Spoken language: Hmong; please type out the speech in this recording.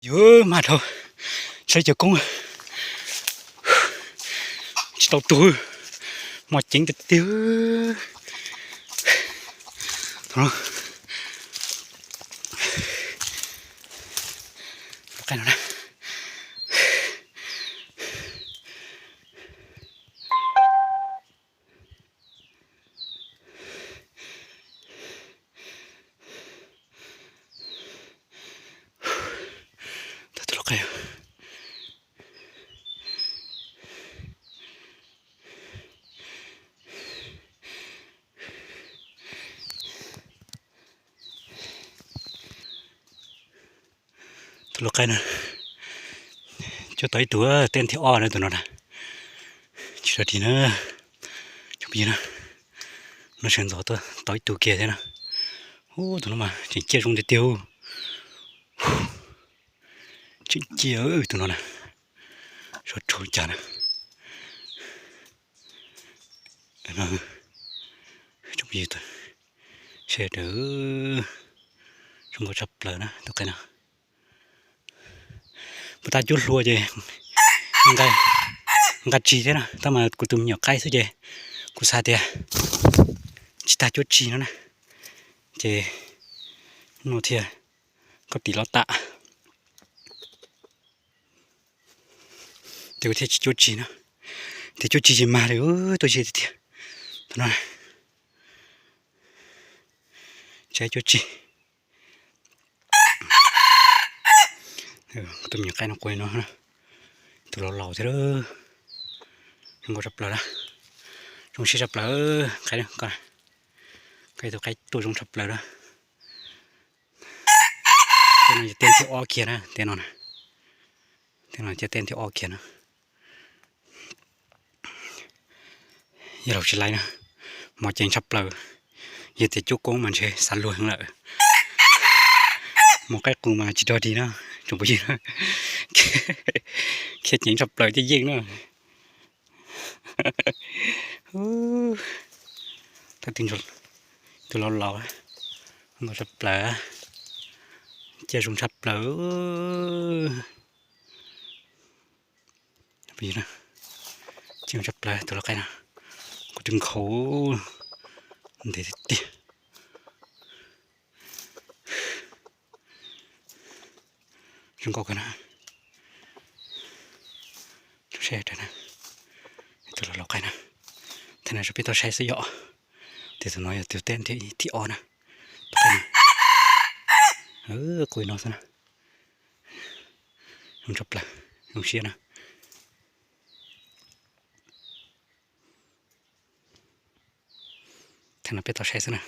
Yus mas dhau, saib cov koob tsis tau rug, mos ceev tiag tiag. Tau tus lau qaib. Tus lau qaib no, cuab tau ib tug, tej thib ob na tus no na. Tsis dog dig na, cov phooj ywg na, no sawv ntxov tau ib tug kiag thiab na. Ub, tus no mas tseem ciaj zoo tiag tiag. Tseem ciaj tus no na, sov rhau cas na. Tsoom phooj ywg, saib daws, zoo nkauj tshaj plaws na tus qaib no. Puag ta cuab hlua ces nqa tsis thiab na, tab mas kuv tus me nyuam qaib xwb ces kuv xav tias tsis tas cuab tsis no na, ces no thiaj koj tim los tam. Ces kuv thiaj tsis cuab tsis na, ces cuab tsis ces mag li, tuaj ze tiag tiag. Tus no tsis cuab tsis. Tus me nyuam qaib no quaj no, tus laus laus thiab, zoo nkauj tshaj plaws na, zoo siab tshaj plaws. Qaib, qaib, tus qaib tuaj zoo tshaj plaws na. Tej no yog tej thib ob kiag na, tej no, tej no ces tej thib ob kiag na. Yog laus tsis laiv na, mos ceev tshaj plaws. Yog tias cuab koob mas ntshe xav luag heev lawm. Mos qaib qus mas tsis dog dig na, tsoom phooj ywg, khiav ceev tshaj plaws thiaj yeej na. Tus laus laus, nkauj tshaj plaws, ciaj zoo tshaj plaws. Ciaj zoo tshaj plaws tus lau qaib no, kuv twb nkhaus ntev tiag tiag. Zoo nkauj kawg na. Saib, tus laus laus qaib na, thaum no peb tau saib xwb yom, ces tus no yog tus teb thib ob na. Tus qaib no, qus no xwb na. Zoo tshaj plaws, zoo siab na. Thaum no peb tau saib xwb na.